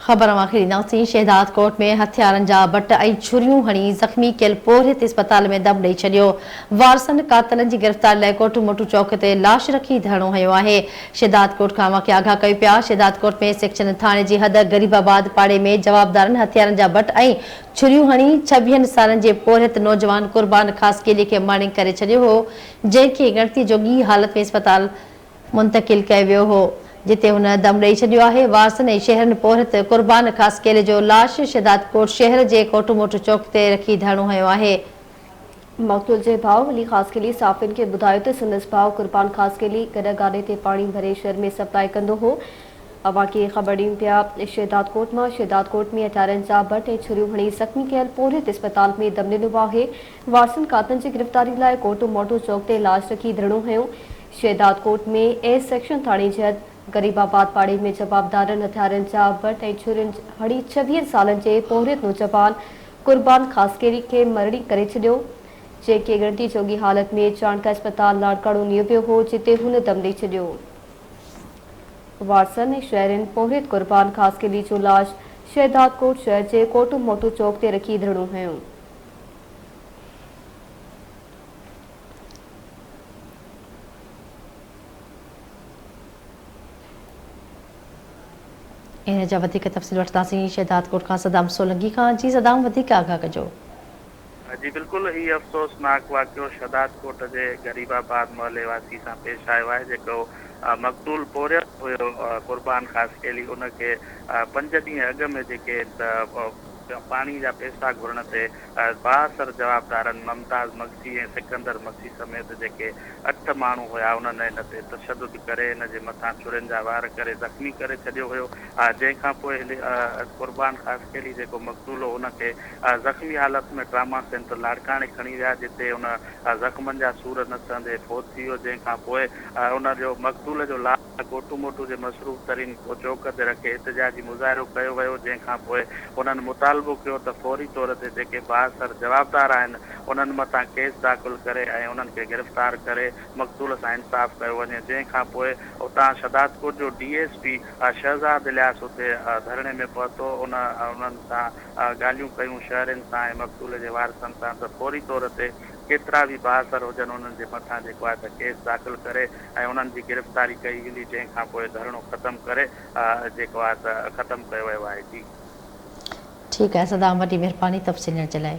خبر اوهان کي ڏينداسين، شهدادڪوٽ ۾ هٿيارن جا بٽ ۽ ڇريون هڻي زخمي ڪيل پورهيت اسپتال ۾ دم ڏئي ڇڏيو، وارثن قاتلن جي گرفتاري لاء ڪوٽ موٽو چوڪ تي لاش رکي ڌرڻو هنيو آهي، شهدادڪوٽ کان اوهان کي آگاهه ڪيون پيا، شهدادڪوٽ ۾ سيڪشن ٿاڻي جي حد غريب آباد پاڙي ۾ جوابدارن هٿيارن جا بٽ ۽ ڇريون هڻي ڇويهن سالن جي پورهيت نوجوان قربان خاصخيلي کي مارڻ ڪري ڇڏيو هو، جنهن کي ڳڻتي جوڳي حالت ۾ اسپتال منتقل ڪيو ويو هو، جتي هن دم ڏئي ڇڏيو آهي. وارثن ۽ شهرين پورهيت قربان خاصخيلي جو لاش شهدادڪوٽ شهر جي ڪوٽوموٽ چوڪ تي رکي ڌرڻو هنيو آهي. مقتول جي ڀاء علي خاصخيلي صحافين کي ٻڌايو ته سندس ڀاء قربان خاصخيلي گڏهه گاڏي تي پاڻي ڀري شهر ۾ سپلاء ڪندو هو. اوهان کي خبر ڏيون پيا شهدادڪوٽ مان شهدادڪوٽ ۾ هٿيارن جا بٽ ۽ ڇريون هڻي زخمي ڪيل پورهيت اسپتال ۾ دم ڏنو آهي. وارثن قاتلن جي گرفتاري لاء ڪوٽ موٽو چوڪ تي لاش رکي ڌرڻو هنيو. شهدادڪوٽ ۾ اي سيڪشن ٿاڻي جي حد غريب آباد پاڙي ۾ جوابدارن هٿيارن جا بٽ ۽ ڇرين هڻي ڇويهن سالن جي پورهيت نوجوان قربان خاصخيلي کي مرڻي ڪري ڇڏيو، جنهن کي ڳڻتي جوڳي حالت ۾ چانڊڪا اسپتال لاڙڪاڻو نيو ويو هو، جتي هن دم ڏئي ڇڏيو. وارثن ۽ شهرين پورهيت قربان خاصخيلي جو لاش شهدادڪوٽ شهر جي ڪوٽو موٽو چوڪ تي رکي ڌرڻو هنيو. ان جا وڌيڪ تفصيل وٺنداسين شهدادڪوٽ کان صدام سولنگي کان جي صدام وڌيڪ آگاهه ڪجو. جي بلڪل هي افسوسناڪ واقعو شهدادڪوٽ جي غريب آباد محلي واسي سان پيش آيو آهي جيڪو مقتول پورهيت هيو قربان خاصخيلي ان کي پنج ڏينهن اڳ ۾ جيڪي پاڻي جا پئسا گهرڻ تي بااثر جوابدارن ممتاز مگسي ۽ سڪندر مگسي سميت جيڪي اٺ ماڻهو هيا انهن هن تي تشدد ڪري هن جي مٿان ڇرين جا وار ڪري زخمي ڪري ڇڏيو هيو جنهن کان پوء قربان خاصخيلي جيڪو مقتول هو ان کي زخمي حالت ۾ ٽراما سينٽر لاڙڪاڻي کڻي ويا جتي ان زخمن جا سور نه سهندي فوت ٿي ويو جنهن کان پوء ان جو مقتول جو لاش ڪوٽو موٽو جي مصروف ترين چوڪ تي رکي احتجاجي مظاهرو ڪيو ويو، جنهن کان پوء انهن مطالبو ڪيو ته فوري طور تي جيڪي بااثر جوابدار آهن انهن مٿان ڪيس داخل ڪري ۽ انهن کي گرفتار ڪري مقتول سان انصاف ڪيو وڃي، جنهن کان پوء اتان شھدادڪوٽ جو D S P Shahzad Ilyas اتي ڌرڻي ۾ پهتو ان انهن سان ڳالهيون ڪيون شهرين سان ۽ مقتول جي وارثن سان ته فوري طور تي ڪيترا به بااثر هجن انهن جي مٿان جيڪو آهي ته ڪيس داخل ڪري ۽ انهن جي گرفتاري ڪئي ويندي جنهن کان پوء ڌرڻو ختم ڪري جيڪو آهي ته ختم ڪيو ويو آهي جي. ٺيڪ آهي صدام وڏي مھرباني تفصيل ڏيڻ جي لاء.